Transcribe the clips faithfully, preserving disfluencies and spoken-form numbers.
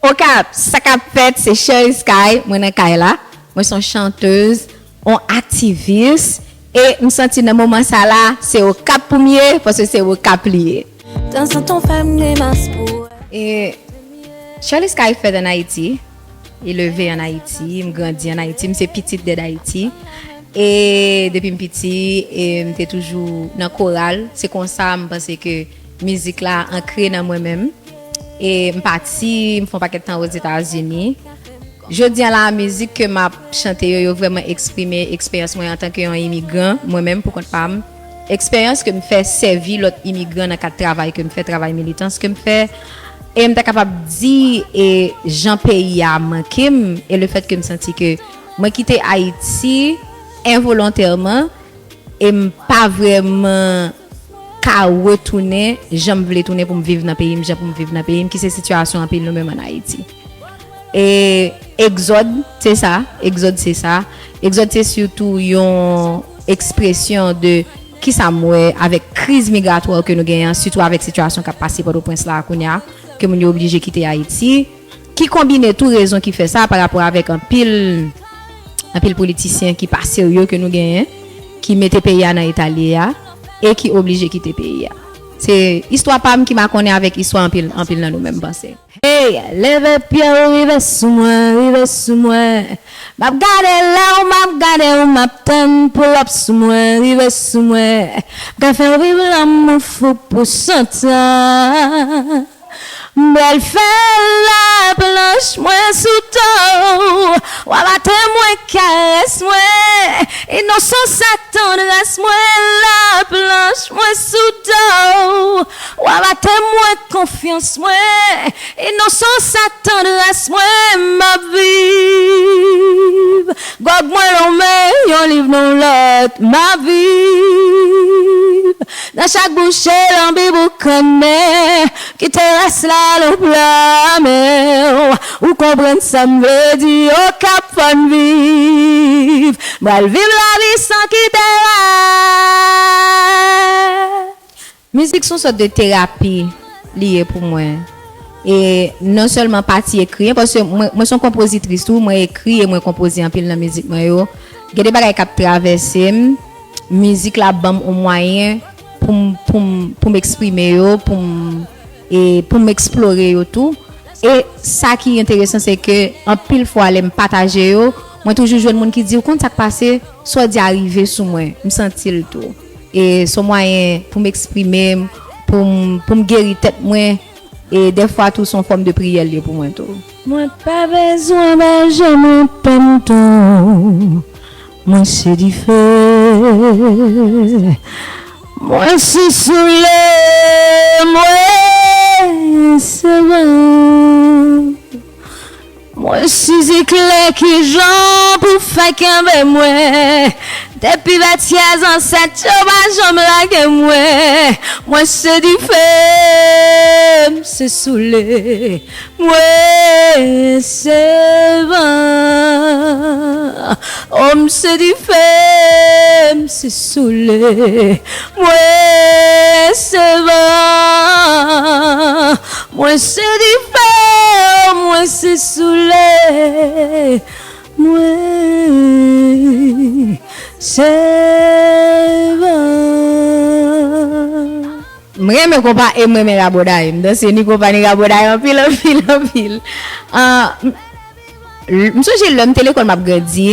Okap, sa k ap fèt, se Sherly Sky, mwen nan kay la. Mwen se yon chantèz, yon aktivis, e m santi nan moman sa la, se Okap pou m ye, paske se Okap li ye. Tanzantan w fè m grimas pou ou. E Sherly Sky fèt ann Ayiti, eleve ann Ayiti, m grandi ann Ayiti, m se pitit dèd Ayiti. E depi m piti, e m te toujou nan koral. Se konsa m panse ke mizik la ankre nan mwen menm. E m pati, m fè yon pakèt tan Ozetazini. Jodi a la, mizik ke m ap chante yo, yo vrèman eksprime eksperyans mwen antanke yon imigran, mwen menm pou kont pa m. Eksperyans ke m fè sèvi lòt imigran nan kad travay ke m fè, travay militans ke m fè. E m ta kapab di, e jan peyi a manke m, e lefèt ke m santi ke mwen kite Ayiti envolontèman, e m pa vrèman ka retounen jan m vle tounen pou m viv nan peyi m, jan pou m viv nan peyi m, ki se sitiyasyon anpil nou menm ann Ayiti. E egzòd, se sa, egzòd se sa. Egzòd se sitou yon ekspresyon de kisa m wè avèk kriz migratwa ke nou genyen an, sitou avèk sitiyasyon k ap pase Pòtoprens la kounye a, ke moun yo oblije kite Ayiti, ki konbine tou rezon ki fè sa pa rapò avèk anpil, anpil politisyen ki pa serye ke nou genyen, ki mete peyi a nan eta l ye a, e ki oblije kite peyi a. Se istwa pa m ki makonnen avèk istwa anpil, anpil nan nou menm, m panse. Hey, leve pye w, rive sou mwen, rive sou mwen. M ap gade lè w, m ap gade w, m ap tann pull up sou mwen, rive sou mwen. M ka fè w viv lanmou fou pou san tan. M pral fè laplanch mwen sou do w. W ap atè mwen, karès mwen. Inosans ak tandrès mwen, laplanch mwen sou do w. W ap atè mwen, konfyans mwen. Inosans ak tandrès mwen, m ap viv. Gòg mwen lonmen, yon liv nan lòt, m ap viv. Nan chak bouche lanbib ou konnen, kite rès la nan pla men w. Ou konprann sa m vle di, Okap fò n viv. M pral viv lavi san kite rès. Mizik se yon sòt de terapi li ye pou mwen. E non sèlman pati ekri, paske mwen, mwen se yon konpozitris tou, mwen ekri e mwen konpoze anpil nan mizik mwen yo. Gen de bagay k ap travèse m, mizik la ban m yon mwayen pou m, pou m, pou m eksprime yo, pou m, e pou m eksplore yo tou. E sa ki enteresan, se ke anpil fwa, lè m pataje yo, mwen toujou jwenn moun ki di, "Ou konn sa k pase? Sa w di a rive sou mwen." M santi l tou. E se yon mwayen pou m eksprime m, pou m, pou m geri tèt mwen. E dèfwa tou, se yon fòm de priyè l ye pou mwen tou. Mwen pa bezwen bay je mwen pèn tou. Mwen se dife. Mwen se solèy. Mwen se van. Mwen se zeklè, kijan pou fè kenbe mwen? Depi vètyè zansèt yo pa janm lage mwen. Mwen se dife, m se solèy. Mwen se van. O, m se dife, m se solèy. Mwen se van. Mwen se dife, mwen se solèy. Mwen se van. M renmen konpa e m renmen raboday. M danse ni konpa ni raboday anpil, anpil, anpil. Ah, m, m sonje lè m te lekòl m ap grandi,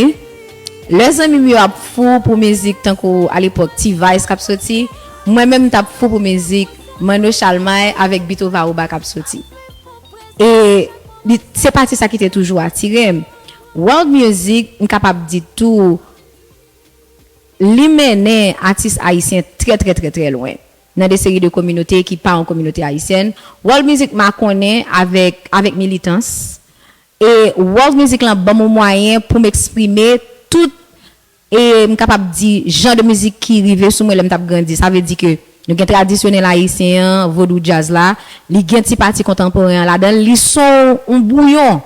lè zanmi m yo ap fou pou mizik tankou alepòk T-Vice k ap soti, mwen menm m t ap fou pou mizik Manno Chalmay avèk Beethoven Aruba k ap soti. E li, se pati sa ki te toujou atire m. World music, m kapab di tou, li mennen atis ayisyen trè, trè, trè, trè lwen nan de seri de kominote ki pa yon kominote ayisyèn. World music makonnen avèk, avèk militans. E world music lan ban m yon mwayen pou m eksprime tout, e m kapab di, jan de mizik ki rive sou mwen lè m t ap grandi. Sa vle di ke nou gen tradisyonèl ayisyen an, vodou djaz la, li gen ti pati kontanporen an ladan l, li se yon bouyon.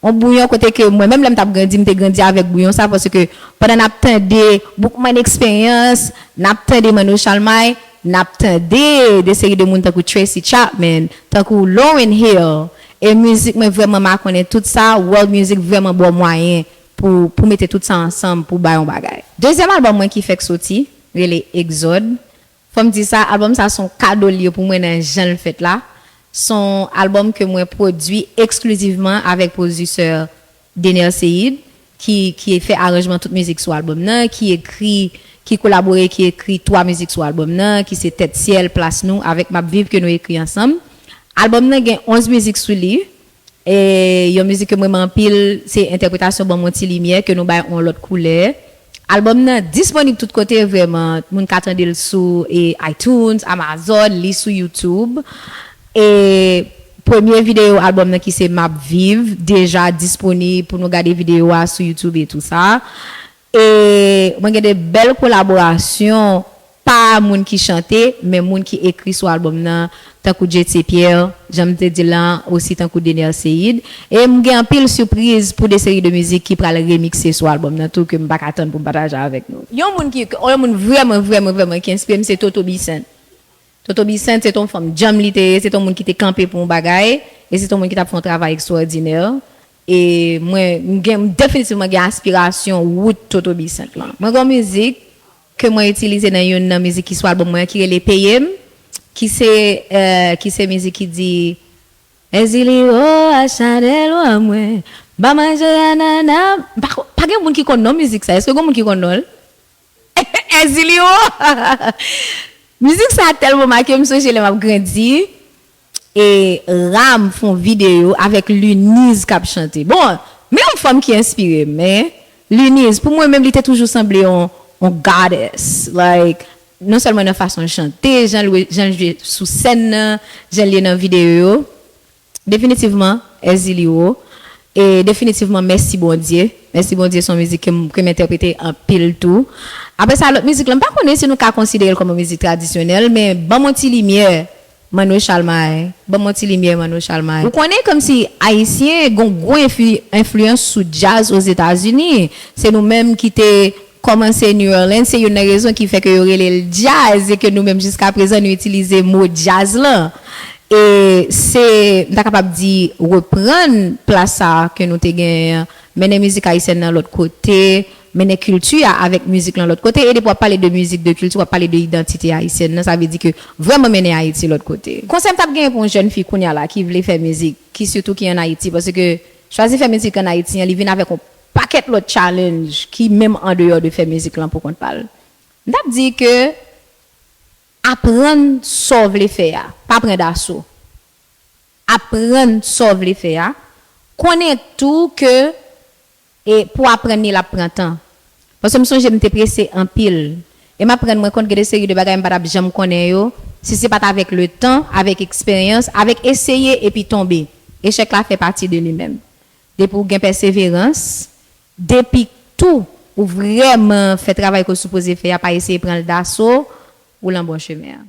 Yon bouyon kote ke mwen menm lè m t ap grandi, m te grandi avèk bouyon sa, paske pandan n ap tande Boukman Experience, n ap tande Manno Chalmay, n ap tande de seri de moun tankou Tracy Chapman, tankou Lauryn Hill, E mizik mwen vrèman makonnen tout sa, world music vrèman ba w mwayen pou, pou mete tout sa ansanm pou bay yon bagay. Dezyèm albòm mwen ki fèk soti, rele Egzòd. Fò m di sa, albòm sa se yon kado l ye pou mwen nan jan l fèt la. Se yon albòm ke mwen pwodui eksklizivman avèk pwodisè Dener Ceïde, ki, ki fè aranjman tout mizik sou albòm nan, ki ekri, ki kolabore, ki ekri twa mizik sou albòm nan, ki se Tèt Syèl, Plas Nou, avèk M ap Viv ke nou ekri ansanm. Albòm nan gen onz mizik sou li. E yon mizik ke m renmen anpil, se entèpretasyon Ban m yon ti limyè, ke nou bay yon lòt koulè. Albòm nan disponib tout kote vrèman. Moun ka tande l sou e, iTunes, Amazon, li sou YouTube. E premye videyo albòm nan ki se M ap Viv deja disponib pou nou gade videyo a sou YouTube e tou sa. E mwen gen de bèl kolaborasyon, pa moun ki chante, men moun ki ekri sou albòm nan, tankou Jetsie Pierre, jan m te di l lan, osi tankou Dener Ceïde. E m gen anpil sipriz pou de seri de mizik ki pral remikse sou albòm nan tou, ke m pa ka tann pou m pataje avèk nou. Yon moun ki, yon moun vrèman, vrèman, vrèman ki enspire m, se Toto Bissainthe. Toto Bissainthe, se t on fanm djanm li te ye, se t on moun ki te kanpe pou yon bagay, e se t on moun ki t ap fè yon travay ekstwòdinè. E mwen, m gen, m definitivman gen aspirasyon wout Toto Bissainthe lan. Mwen gen yon mizik ke mwen itilize nan youn nan mizik ki sou albòm mwen an ki rele Peye m, ki se, eh, ki se mizik ki di, Èzili o, a chanèl ou an mwen, ba manje anana. Pa, pa gen moun ki konn non mizik sa. Èske gen moun ki konn non l? Èzili o! Mizik sa tèlman make m, m sonje lè m ap grandi. E Ram fè yon videyo avèk Luniz k ap chante. Bon, men yon fanm ki enspire m, men Luniz, pou mwen menm, li te toujou sanble yon, yon goddess. Like, non sèlman nan fason l chante, jan l, jan l jwe sou sèn nan, jan l ye nan videyo yo. Definitivman, Èzili o. E definitivman, Mèsi Bondye. Mèsi Bondye se yon mizik ke m, ke m entèprete anpil tou. Apre sa, lòt mizik la, m pa konnen si nou ka konsidere l kòm yon mizik tradisyonèl, men Ban m yon ti limyè, Manno Chalmay. Ban m yon ti limyè, Manno Chalmay. Ou konnen kòmsi Ayisyen gen yon gwo enfli-, enfliyans sou djaz Ozetazini. Se nou menm ki te kòmanse New Orleans, se youn nan rezon ki fè ke yo rele l djaz e ke nou menm jiska prezan nou itilize mo djaz lan. E se, m ta kapab di, reprann plas sa a ke nou te genyen an, mennen mizik ayisyèn nan lòt kote, mennen kilti a avèk mizik lan lòt kote. E depi w ap pale de mizik, de kilti, w ap pale de idantite ayisyèn nan, sa vle di ke vrèman mennen Ayiti lòt kote. Konsèy m t ap genyen pou yon jèn fi kounye a la ki vle fè mizik, ki sitou ki ann Ayiti, paske chwazi fè mizik ann Ayiti an, li vin avèk yon pakèt lòt challenge ki menm andeyò de fè mizik lan pou kont pa l. M t ap di ke aprann sa w vle fè a, pa pran daso. Aprann sa w vle fè a, konnen tou ke, e, pou aprann li, l ap pran tan. Paske m sonje m te prese anpil. E m ap rann mwen kont gen de seri de bagay m pa t ap janm konnen yo, si se pa t avèk letan, avèk eksperyans, avèk eseye epi tonbe. Echèk la fè pati de li menm. Depi w gen pèseverans, depi tou ou vrèman fè travay ke w sipoze fè a, pa eseye pran l daso, ou lan bon chemen an.